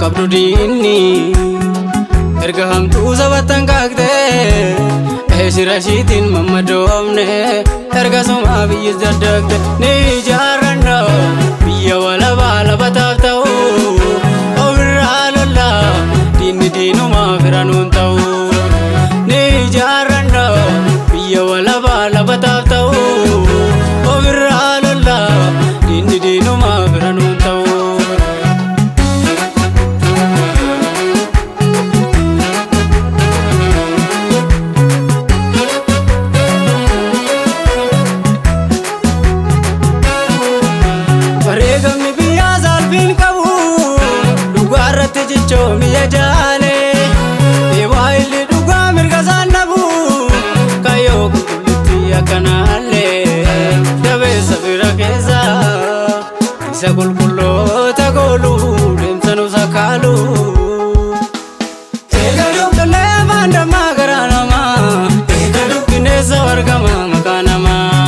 Qabdu diinni erga hamtuu sabattan kaaqtee eeshira ishiitiin mammadoomne erga somaa biyyis daddaqte ni ijaarranna biyya walabaa labataaf ta'u ofirraa lollaa diinni diinumaa fira nuun ta'u ni ijaarranna biyya walabaa labataaf ta'u ofirraa lollaa diinni diinumaa fira nuun ta'u. Wareegamni biyyaa saalfiin qabu dhugaa irratti jichoomi jaale Eewaa illi dhugaa mirga isaan dhabu kayyoo qulqullitti akkanaallee dabeessa fira keessa isa qulqulloota goolu deemsa nu sakaalu. Tollee afaan dammaa garaa namaa bineensa wargamaa maqaa namaa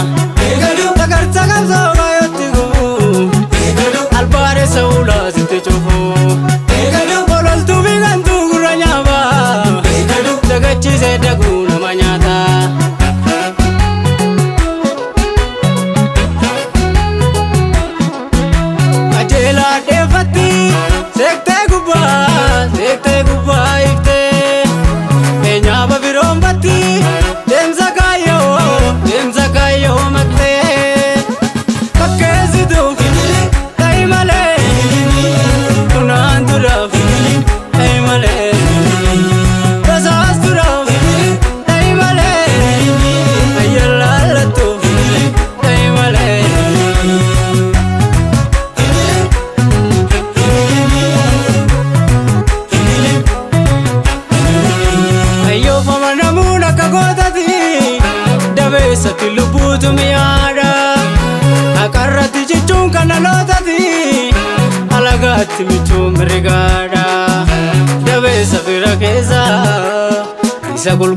sagarsa qabsoo baay'ootti gubu albaadheessa ulaa sitti cufu ololtuu fi gantuu gurra nyaaba dagachiisee daguu nama nyaata. Qajeelaa dheeffatti seektee gubbaa iftee eenyaaba biroonfatti deemsa kaayyoo maqtee fakkeessitu ta'i malee kunaan duraaf ta'i malee basaasturaaf ta'i malee ayyalaallattuuf ta'i malee. Ayyoofama namuun akka gootati dabeessatti lubbuutu mi'aadha. Haqarratti jechuun kan dhalootati alagaatti michuun mirgaadha. Dabeessa fira keessa isa qulqulluu.